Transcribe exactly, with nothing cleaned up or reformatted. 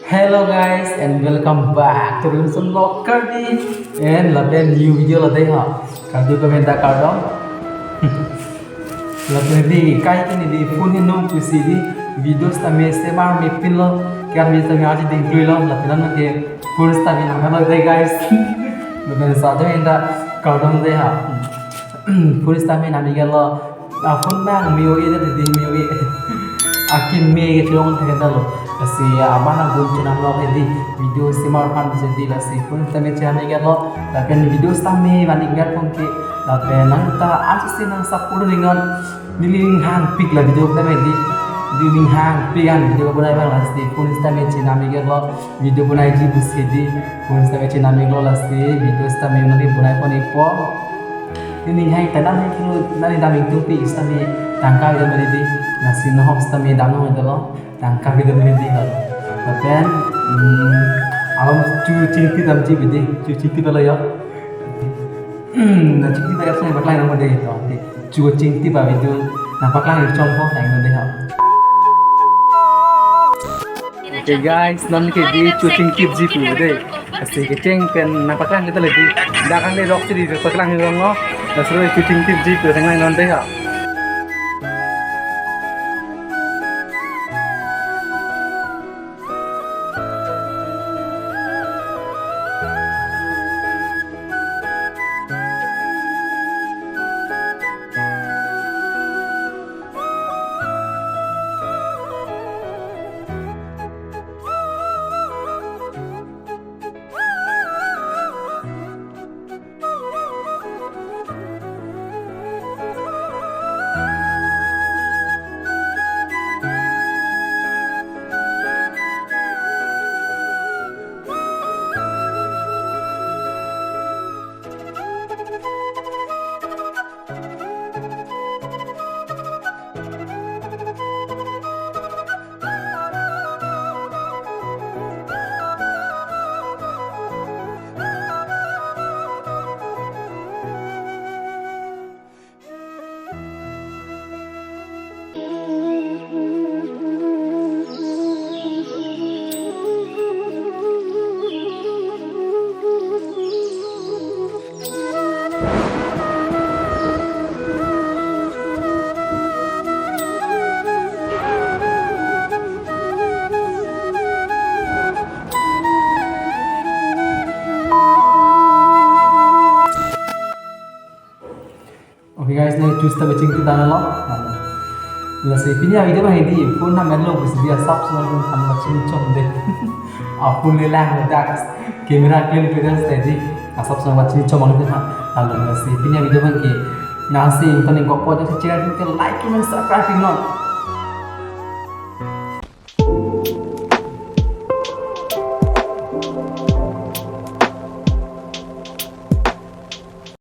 Hello guys and welcome back to Rinson Vlog Karbi and lapen new video lo dei ha. Karbi ko menta kardom. Lapen di kai kini di phone heno pusi di video sitame semar mepinlo, kan video sitame aji dingklui lo, lapen non ke phone sitame nang lo dei guys. Lapen sadu enda kardom dei ha. Phone sitame nami gelo. A phone bang mio e dei di mio e. Akin me ke chulong thek ta lo. Lasi abang agun chunam lo di video semar aphan pusi di lasi phone sitame chinam gelo. Lapen video sitame vangver pon ke. Lapen nangta ansi nang support ning non. Neli ning hangpik la video sitame di. Neli ning hangpik an video bonai abang lasi phone sitame chinam gelo. Video bonaiji pusi di. Phone sitame chinam gelo lasi video sitame neli bonai pon ipo. Neli ning hang ta dam hang kilo neli dam ingtung pi sitame tangka video mari di. Lasi nohok sitame dam nang dolo. Tangka video mari di hal. Lapen, hmm, alam chu chingti damji bidi. Chu chingti pala yo. Hmm, na chingti pala sitame paklangji nang dei to. Chu chingti ba video nang paklangji chompo nang dei ha. Okay guys, non ke di chu chingtipji pu dei. Lasi kecheng pen nang paklangji ta le di. Dak kang le rok si di paklangji rong no. Lasi chu chingtipji pu sang nang non dei ha. Okay guys, neli chu sitame chingti dam lo. Lasi pini a video abang di phone nang melo pusi di asap sunang pun than machin chom dei. A phone le lang le dak camera clean clear steady. Asap sunang machin chom ang dei ha. Lalu lasi pini a video abang ke nangsi ington ingkok po jongsi channel ke like, comment, subscribe non.